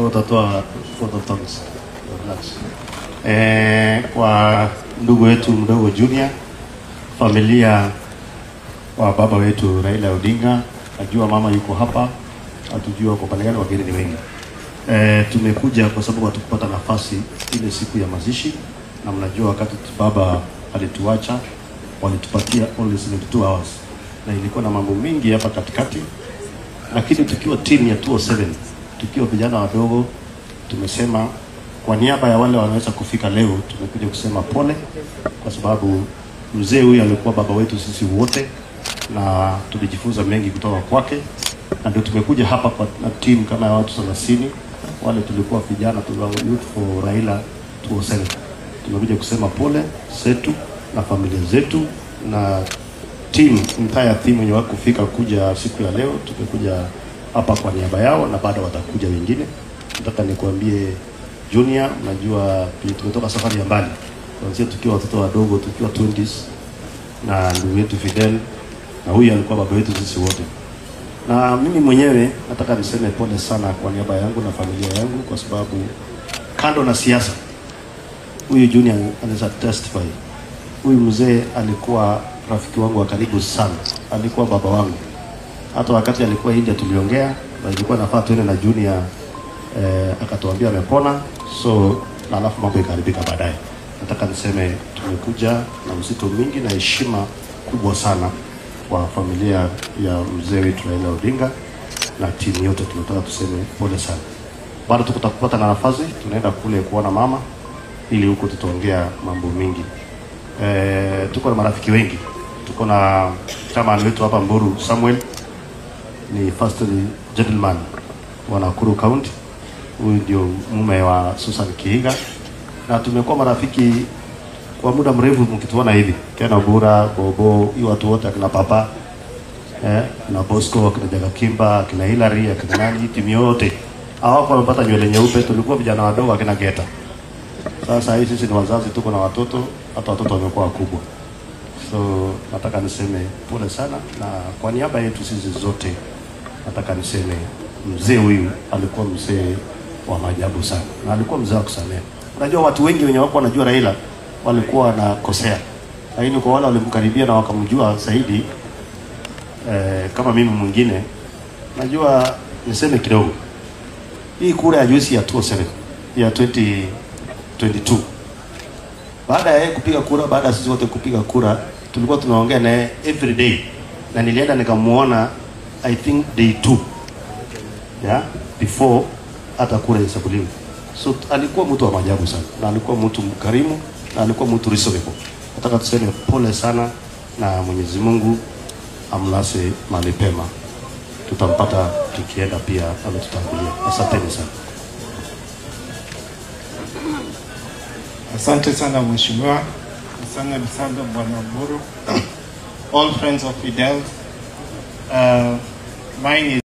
Utatoa vote of thanks. Relax. Kwa ndugu wetu mdogo Junior, familia wa baba wetu Raila Odinga, najua mama yuko hapa, hatujua kwa pande gani, wageni ni wengi. Tumekuja kwa sababu hatukupata nafasi ile siku ya mazishi, na mnajua wakati baba alituacha walitupatia only 72 hours, na ilikuwa na mambo mengi hapa katikati, lakini tukiwa timu ya 207, tukiwa vijana wadogo, tumesema kwa niaba ya wale wanaweza kufika leo, tumekuja kusema pole, kwa sababu mzee huyu alikuwa baba wetu sisi wote, na tulijifunza mengi kutoka kwake, na ndio tumekuja hapa kwa na team kama ya watu 30 wale tulikuwa vijana, tulikuwa Youth for Raila 207. Tumekuja kusema pole zetu na familia zetu na team, entire team wenye wakufika kuja siku ya leo, tumekuja hapa kwa niaba yao na bado watakuja wengine. Nataka nikuambie Junior, najua tumetoka safari ya mbali kuanzia tukiwa watoto wadogo, tukiwa 20s, na ndugu yetu Fidel, na huyu alikuwa baba yetu sisi wote. Na mimi mwenyewe nataka niseme pole sana kwa niaba yangu na familia yangu, kwa sababu kando na siasa, huyu Junior anaweza testify. Huyu mzee alikuwa rafiki wangu wa karibu sana, alikuwa baba wangu. Hata wakati alikuwa India tuliongea, na ilikuwa nafaa tuende na Junior, akatuambia amepona, so na alafu mambo ikaharibika baadaye. Nataka niseme tumekuja na msito mingi na heshima kubwa sana kwa familia ya mzee wetu Raila Odinga na timu yote, tunataka tuseme pole sana. Bado tutakupata na nafasi, tunaenda kule kuona mama ili huko tutaongea mambo mingi. Tuko na marafiki wengi. Tuko na chairman wetu hapa Mburu Samuel, ni first gentleman wa Nakuru County. Huyu ndio mume wa Susan Kihiga, na tumekuwa marafiki kwa muda mrefu, mkituona hivi Kena Bura, Bobo, hiyo watu wote, akina papa na Bosco, akina Jagakimba, akina Hilary, akina nani, timu yote hawako wamepata nywele nyeupe. Tulikuwa vijana wadogo, akina Geta. Sasa hivi sisi ni wazazi, tuko na watoto, hata watoto wamekuwa wakubwa. So nataka niseme pole sana, na kwa niaba yetu sisi zote nataka niseme mzee huyu alikuwa mzee wa maajabu sana, na alikuwa mzee wa kusamehe. Unajua watu wengi wenye wako wanajua Raila walikuwa wanakosea, lakini kwa wale walimkaribia na wakamjua zaidi, kama mimi mwingine, najua niseme kidogo. Hii kura ya juzi ya 207 ya 2022, baada ya yeye kupiga kura, baada ya sisi wote kupiga kura, tulikuwa tunaongea naye every day, na nilienda nikamuona I think day 2, yeah, before hata kura ihesabuliwe. So alikuwa mtu wa maajabu sana, na alikuwa mtu mkarimu, na alikuwa mtu reasonable. Nataka tuseme pole sana, na Mwenyezi Mungu amlase mahali pema. Tutampata tukienda pia ametutangulia. Asanteni sana. Asante sana Mheshimiwa. Asante sana Bwana Mburu. All friends of Fidel. Mine is